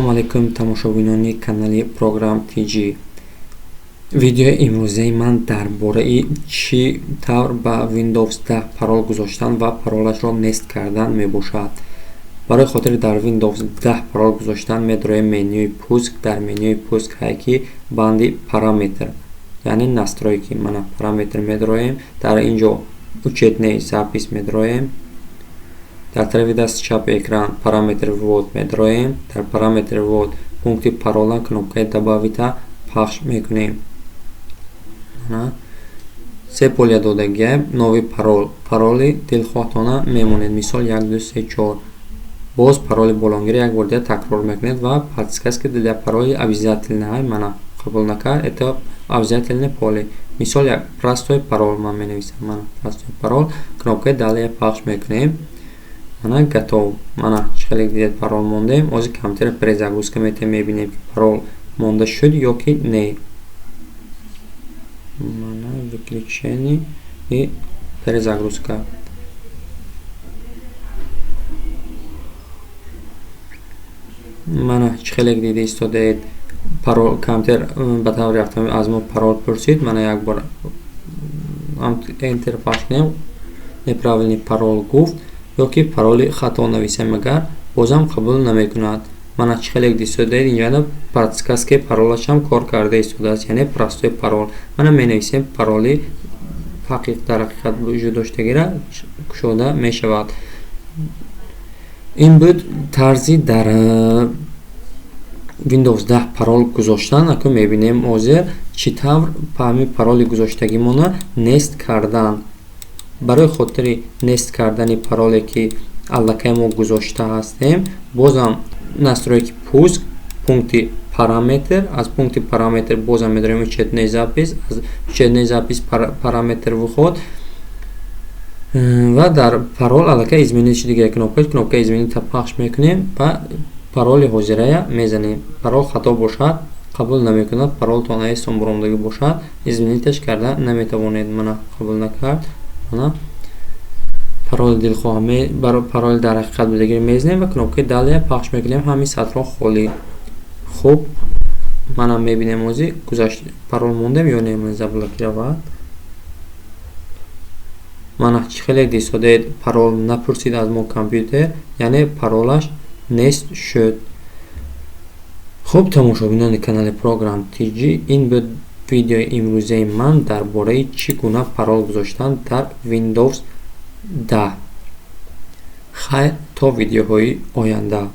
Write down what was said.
Ассалому алайкум, тамошобинони канали Программ TG. Видеои имрӯзаи ман дар бораи чӣ тавр ба Windows 10 парол гузоштан ва паролашро нест кардан мебошад. Барои хотири дар Windows 10 парол гузоштан медороем менюи пуск. Дар менюи пуск ҳайки банди параметр, яъне настройки, мана параметр медороем. Дар ин ҷо учетный запись медороем. Дар тарафи дасти чапи экран параметр ввод медороем. Дар параметр ввод пункти парола кнопкаи добавить-а пахш мекунем. Се поля додагия: новый пароль, пароли дилхоҳтона мемонед, мисол 1, 2, 3, 4. Боз пароли болонгиро як бор дига такрор мекунед ва подсказка для пароли обязательно, мана қабул накард, это обязательное поле. Мисол як простой пароль ман менависам, мана простой пароль, кнопкаи далее пахш мекунем. Мана готов. Мана чӣ хеле дидед, парол мондем. Ҳозир компютер перезагрузка метавем, мебинем, ки парол монда шуд ё ки не. Мана выключение и перезагрузка. Мана чӣ хеле дида истодаед, парол компютер ба таври автомат аз мо парол пурсид. Мана як бор enter пахш кунем, неправильный пароль гуфт, ё ки пароли хато нависем, агар бозам қабул намекунад. Мана чӣ хеле истодаед, инҷа подсказкаи паролашам кор карда истодааст, яъне простой пароль. Мана менависем пароли дар ҳақиқат вуҷуд доштагиро, кушода мешавад. Ин буд тарзи дар Windows 10 парол гузоштан. Акун мебинем ҳозир чӣ тавр ҳамин пароли гузоштагимона нест кардан. Барои хотири нест кардани пароле, ки аллакай мо гузошта ҳастем, бозам настройки пуск, пункти параметр, аз пункти параметр бозам медорем учетная запись, аз учетная запись параметр вход ва дар парол аллакай изменить дига кнопка изменить пахш мекунем ва пароли ҳозирая мезанем. Парол хато бошад, қабул намекунад, паролтон аестон буромдагӣ бошад, изменить-аш карда наметавонед. Мана қабул накард. Мана пароли дилхоҳ, пароли дар ҳақиқат будагиро мезанем ва кнопкаи далее пахш мекунем, ҳамин сатрро холӣ. Хуб, мана мебинем ҳозир гузашт, парол мондем ё не, заблокировать. Мана чӣ хеле дисодед, парол напурсид аз мо компютер, яъне паролаш нест шуд. Хуб, тамошобинони канали Программ TG, ин буд видеои имрӯзаи ман дар бораи чӣ гуна парол гузоштан дар Windows 10. Хайр, то видеоҳои оянда.